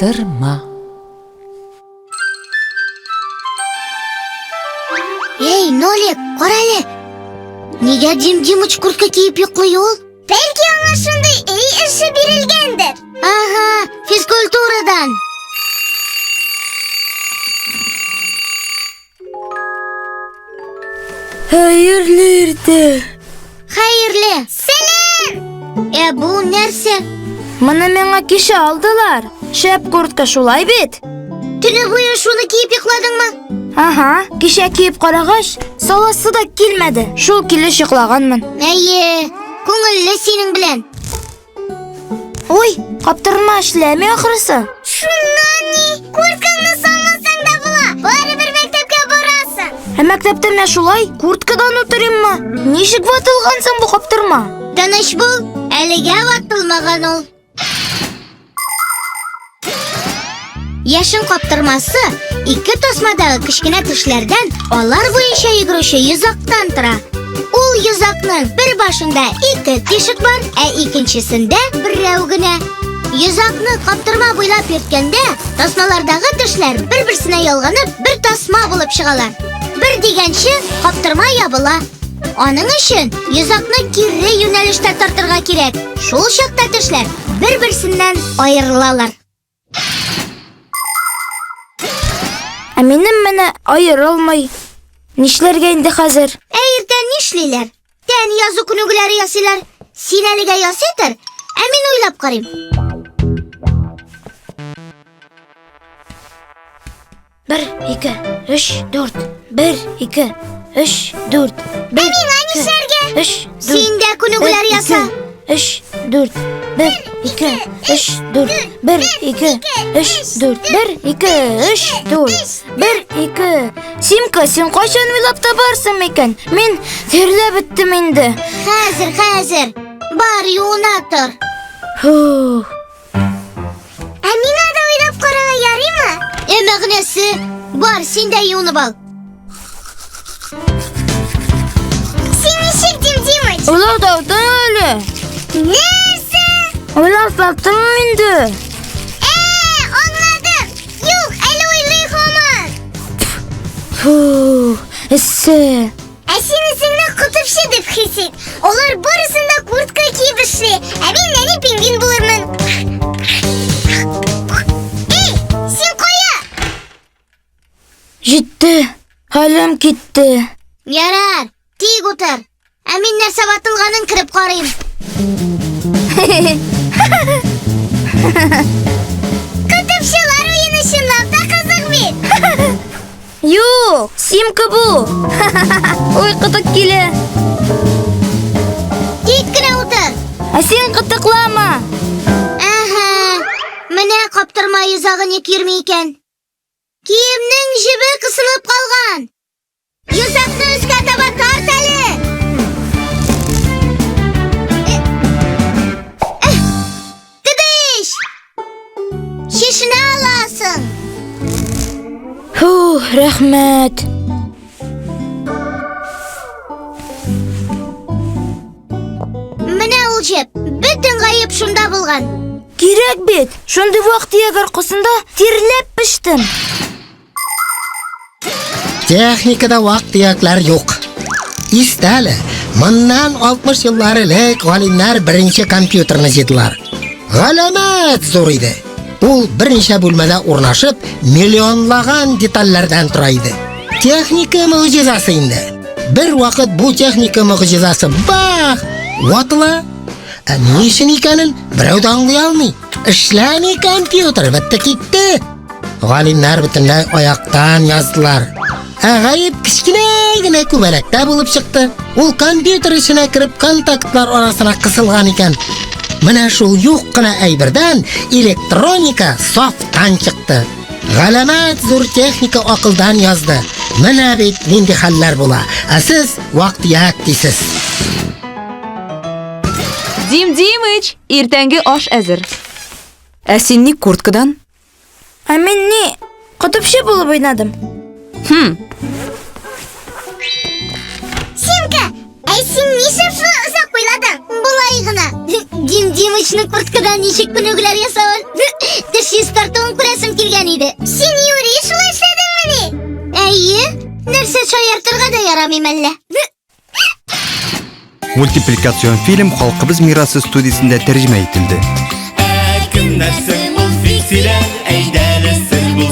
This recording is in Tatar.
Каптырма. Эй, Нолик, кара әле. Нигә Дим Димыч куртка киеп йоклый ул? Бәлки аңа шундый өй эше бирелгәндер. Ага, физкультурадан. Хәерле иртә. Хәерле. Сәлам! Ә бу нәрсә? Моны миңа кичә алдылар. Шәп куртка шулай бит? Төне буе шуны киеп йокладыңмы? Ага, кичә киеп карагач, саласы да килмәде. Шул килеш йоклаганмын. Әйе, күңелле синең белән. Ой, каптырма эшләми ахрысы. Шуннан ни? Курткаңны салмасаң да була. Барыбер мәктәпкә барасың. Ә мәктәптә менә шулай курткадан утырыйммы? Ничек ватылган соң бу каптырма? Тыныч бул, әлегә ватылмаган ул. Яшен каптырмасы ике тасмадагы кечкенә тешләрдән алар буенча йөгерүче йозактан тора. Ул йозакның бер башында ике тишек бар, ә икенчесендә берәү генә. Йозакны каптырма буйлап йөрткәндә, тасмалардагы тешләр бер-берсенә ялганып, бер тасма булып чыгалар. Бер дигәнче, каптырма ябыла. Аның өчен йозакны кире юнәлештә тартырга кирәк. Шул чакта тешләр бер-берсеннән аерылалар. Ә минем менә аерылмый. Нишләргә инде хәзер? Ә иртән нишлиләр? Тән язу күнегүләре ясыйлар. Син әлегә ясый тор, ә мин уйлап карыйм. Бер, ике, өч, дүрт. Бер, ике, өч, дүрт. Бер, миңа нишләргә? Өч, дүрт. Син дә күнегүләр яса. Өч, дүрт. Бер, ике, өч, дүрт. Бер, ике, өч, дүрт. Бер, ике, өч, дүрт. Бер, ике. Симка, син кайчан уйлап табарсың микән? Мин тирләп беттем инде. Хәзер, хәзер. Бар, юына тор. Фух. Ә миңа да уйлап карарга ярыймы? Ә мәгънәсе? Бар, син дә юынып ал. Син ничек, Дим Димыч? Уйлап таптым әле. Нәрсә? Уйлап таптым инде. Ә, аңладым. Юк, әле уйлый һаман. Фу, эссе. Ә син үзеңне котыпчы дип хис ит. Алар барысын да куртка киеп эшли, ә мин нәни пингвин булырмын. Эй, син кая? Җитте, хәлем китте. Ярар, тик утыр. Ә мин нәрсә ватылганын кереп карыйм. Котыпчылар уены чынлап та кызык бит. Юк, симка бу. Ой, кытык килә. Тик кенә утыр. Ә син кытыклама. Әһә, менә каптырма йозагы ник йөрми икән. Киемнең җебе кысылып калган. Йозакны өскә таба тарт әле. Тыдыш! Чишенә аласың. Фух, рәхмәт. Менә ул җеп. Бөтен гаеп шунда булган. Кирәк бит. Шундый вак-төяк аркасында тирләп пештем. Техникада вак-төякләр юк. Истә әле, моннан 60 еллар элек галимнәр беренче компьютерны җыйдылар. Галәмәт зур иде. Ул берничә бүлмәдә урнашып, миллионлаган детальләрдән тора иде. Техника могҗизасы инде. Бер вакыт бу техника могҗизасы бах! Ватыла. Ә ни өчен икәнен берәү дә аңлый алмый. Эшләми компьютер, бетте китте. Галимнәр бөтенләй аяктан яздылар. Ә гаеп кечкенә генә күбәләктә булып чыкты. Ул компьютер эченә кереп контактлар арасына кысылган икән. Менә шул юк кына әйбердән электроника сафтан чыкты. Галәмәт зур техника акылдан язды. Менә бит нинди хәлләр була. Ә сез вак-төяк дисез. Дим Димыч, иртәнге аш әзер. Ә син ник курткадан? Ә мин ни, котыпчы булып уйнадым. Хм. Симка, ә син нишләп шулай озак уйладың? Болай гына. Дим Димычның курткадан ничек күнегүләр ясавын төшенеп. чистартуын күрәсем килгән иде. Син юри шулай эшләдеңмени? Әйе, нәрсә шаяртырга да ярамый мәллә? Мультипликацион фильм Халкыбыз мирасы студиясендә тәрҗемә ителде. Ә кемнәр соң ул фиксиләр? Әйдәле сер булсын.